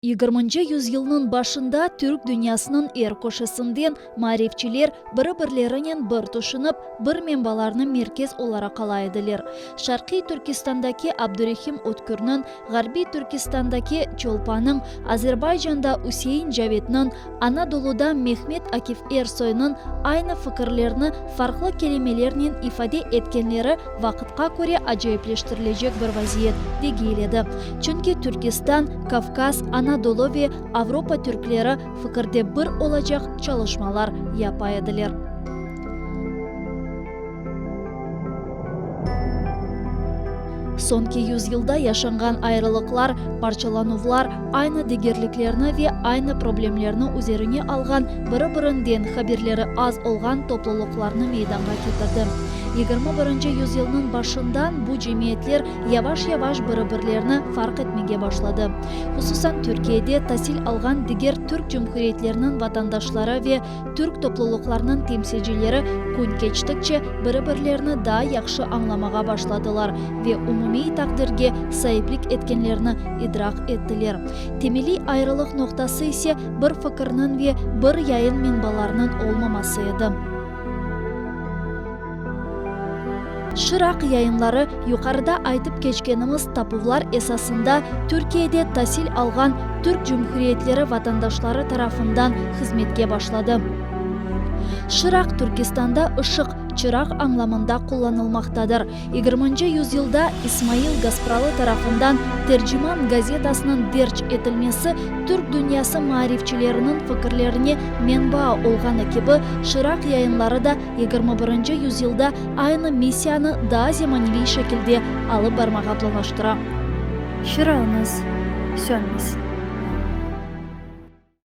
Yigirminci yüzyılnıñ başında türk dünyasınıñ er köşesinden maarifçiler biri-birlerinen bir tüşünip, bir menbalarnı merkez olaraq ala ediler. Şarqiy Türkistandaki Abdurehim Ötkürniñ, Ğarbiy Türkistandaki Çolpanıñ, Azerbaycanda Üsein Cavidniñ, Anadoluda Mehmet Akif Ersoynıñ aynı fikirlerni farqlı kelimelernen ifade etkenleri vaqıtqa köre acayipleştirilecek bir vaziyet degil edi. Çünki Türkistan, Kavkaz, Anadolu ve Avropa türkleri fikirde bir olacaq çalışmalar yapa ediler. Soñki yüzyılda yaşanğan ayrılıqlar, parçalanuvlar aynı degerliklerni ve aynı problemlerni üzerine alğan biri-birinden haberleri az olğan toplulıqlarnı meydanğa ketirdi. Yigirmi birinci yüzyılnıñ başından bu cemiyetler yavaş-yavaş biri-birlerini farq etmege başladı. Hususan Türkiyede tasil alğan diger türk cumhuriyetleriniñ vatandaşları ve Türk toplulıqlarınıñ temsilcileri kün keçtikçe biri-birlerini daa yahşı añlamağa başladılar ve umumiy taqdirge saiplik etkenlerini idraq ettiler. Temeliy ayrılıq noqtası ise bir fikirniñ ve bir yayın menbalarınıñ olmaması edi. Şıraq yayınları yuqarıda aytıp keçkenimiz tapuvlar esasında Türkiyede tasil alğan türk cumhuriyetleri vatandaşları tarafından hızmetke başladı. Şıraq Türkistanda ışıq, çıraq añlamında qullanılmaqtadır. Yigirminci yüzyılda İsmail Gaspralı tarafından Terciman gazetasınıñ derc etilmesi türk dünyası maarifçileriniñ fikirlerine menba olğanı kibi, Şıraq yayınları da 21-nci yüzyılda aynı missiyanı daa zemaneviy şekilde alıp barmağa planlaştıra. Çırağıñız sönmesin.